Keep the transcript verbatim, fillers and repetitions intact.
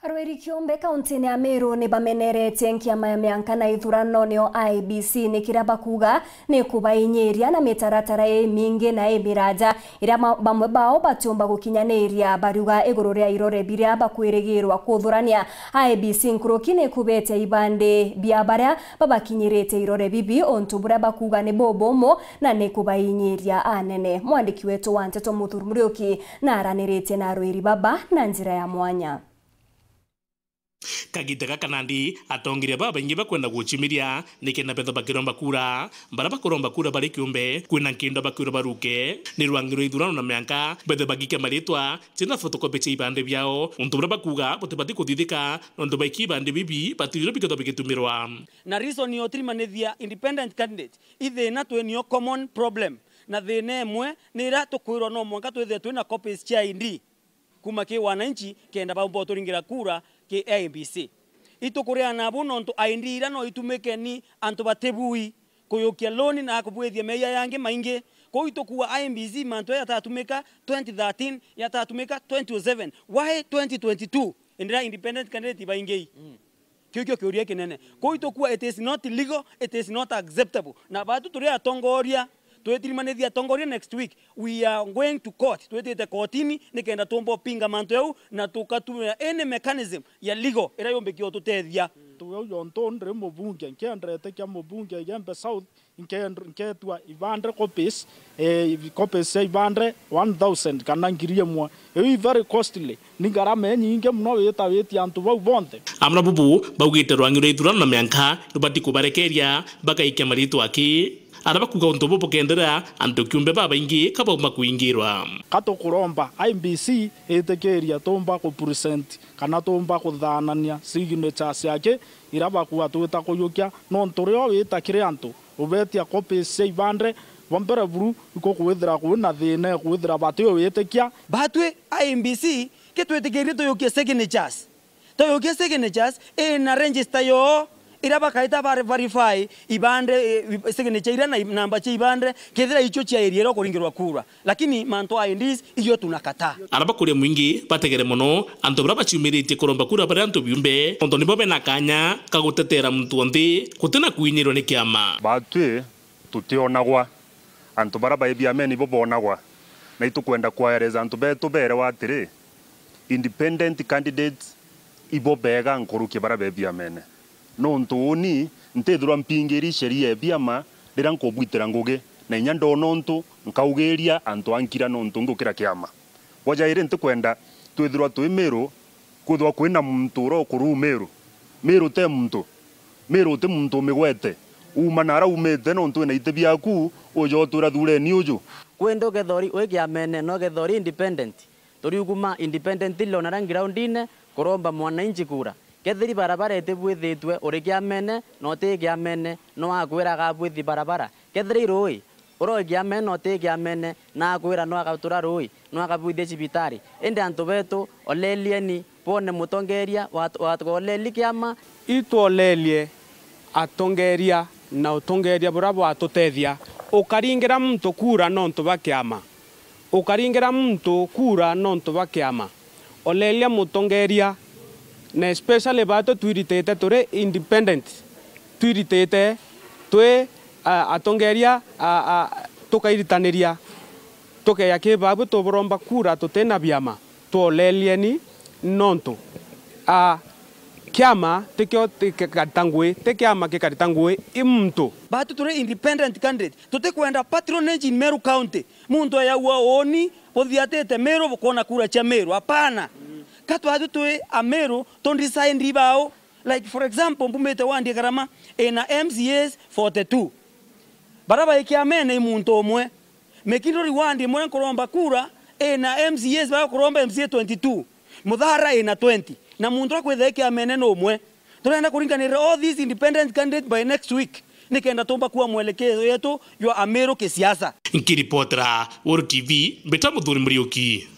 Arweri kiumbe kauntine ya Meru ni bameneretie nkiama ya mianka na ithurano, nio I E B C, ni kiria bakuuga ni kubainyiria na mitaratara imingi na imiranja iria ma-, bamwe bao batiumba gukinyaniria. Bariuga iguru ria irore biria bakwirigirwa kuthurania, I E B C nkuruki ni kubetia ibandi bia baria babakinyirite irore bibi, untu buria bakuuga ni bubumu na ni kubainyiria anene. Mwandiki wetu wa nteto Muthuri Muriuki naraniritie na arweri baba na njira ya mwanya. Kagiita gaka nandi, atongeria babaingi bakwenda gucimiria nikenda bethwa bakiromba kura. Baria bakuromba kura bari kiumbe, kwina nkindo bakwirwa baruke. Ni rwangi rwa ithurano na mianka bethwe bagikia maritwa tina photocopy cia ibandi biao, untu buria bakuuga butibati kuthithika, nontu baiki ibandi bibi batirirwe bikethwa bigitumirwa. Na reason ya utirimanithia independent candidate, i thina twinio common problem, na thina imwe ni iria tukwirwa no mwanka twithire twina copies cia I D kuma ki wananchi kenda baumba uturingira kura ki I E B C. Itukuriana bu nontu I D iria no itumike ni antu batibui kuyukia loan na kubwithia meeyia yangi maingi. Kou itukua I E B C mantu aya yatatumika twenty thirteen, yatatumika twenty oh seven. Why twenty twenty-two? Indira independent candidate baingi. Kiu kio kiuria kinene. Kou itukua, it is not legal, it is not acceptable. Na batu turi atongoria, twitirimanithia atongoria next week. We are going to court. Twitite kotini nikenda tumba upinga mantu yau na tukatumira any mechanism ya legal iria yumbikia ututethia. Tuge uyu ontu ndiri mubunge, nkiendete kia mubunge Igembe South, nkend-, nketua ibande copies, eh, copies cia ibande one thousand kana ngiri imwe. Iu i very costly. Ni ngarama inyingi mono wita witia antu bau bonthe. Amwe na bubu baugite rwangi rwa ithurano na mianka rubati kubarekeria bakaikia maritwa aki. Aria bakuuga untu bubu bukenderea, antu kiumbe babaingi kabauma kuingirwa. Ka tukuromba I E B C itikiria tumba ku present kana tumba kuthanania signatures aki, iria bakua twita kuyukia, nontu rio wita kiri antu ubetia copies cia ibande, bwa mbere buru ikukwithira kwina thina ikwithira bati uwitikia. Batwi I E B C kitwitikirie tuyukie signatures. Tuyukie signatures ina register yoo, iria bakaita ba verify ibande, eh, signature iria na namba cia ibande, kethira icio cia area iria ukuringirwa kura. Lakini mantu a I Ds, iyo tunakataa. Aria bakuria mwingi bategere mono, antu baria baciumiritie kuromba kura bari antu biumbe, nontu nibo bena kanya ka gutetera muntu o nthi, gutina kwinyirwa ni kiama. Batwi tutionagwa, antu baria bai biamene ibo bonagwa, na itukwenda kwaereza antu betu berewa atiri, independent candidates ibo bega nkuruki baria be biamene. Nontu uni ntithirwa mpingiri sheria e biama riria nkubwitira ngugi, na inya ndona untu nkaugiria antu a nkira nontu ngukira kiama. Bwa jairi ntikwenda twithirwa twi Miru kwithirwa kwina muntu uria ukuru Miru. Miru te muntu. Miru ti muntu umigwete. Uma na aria umite nontu wina iti biaku, uja utwira thureni uju. Kwindi ugethori wi kiamene no ugethori independent. Turiuguma independently ona ria groundine kuromba mwananchi kura. Kethiri barabara itibwithitwe uri kiamene na uti kiamene, no akwira agabwithi barabara. Kethira i rui, uria wi kiamene na uti kiamene, na akwira no agatura rui, no agabwithie cibitari. Indi antu betu, olelieni, bone mutongeria, wat-, wat-, oleli kiama. Itwolelie atongeria na utongeria buria bwatutethia. Ukaringira muntu kura nontu bwa kiama. Ukaringira muntu kura nontu bwa kiama. Olelia mutongeria, na especially batu twiritite turi independent, twiritite twi, a, atongeria, a, a, tukairitaniria, tukeya ki babu tuburomba kura tutina biama, twolelieni nontu, a, kiama tikio ti-, gikarita ngui, ti kiama gikarita ngui, i muntu. Batu turi independent candidate, tutikwenda patronage in Meru County. Muntu ayagua uuni buthiatite Miru bukoona kura cia Miru. Hapana. Ka twaju twi a Miru, tu decide bao. Like, for example, mbumite wandi ya Karama, ina M C As forty-two. Bara bai kiamene i muntu umwe. Mikinduri wandi imwe nkuromba kura, ina M C As bakuromba M C A twenty-two. Muthara ina twenty. Na muntu akwithira kiamene ni umwe. Turenda kuringanirira all these independent candidates by next week, nikenda tumba kuwa mwelekeo yetu jwa Amiru kisiasa. Nkiripotera Weru T V, mbita Muthuri Muriuki.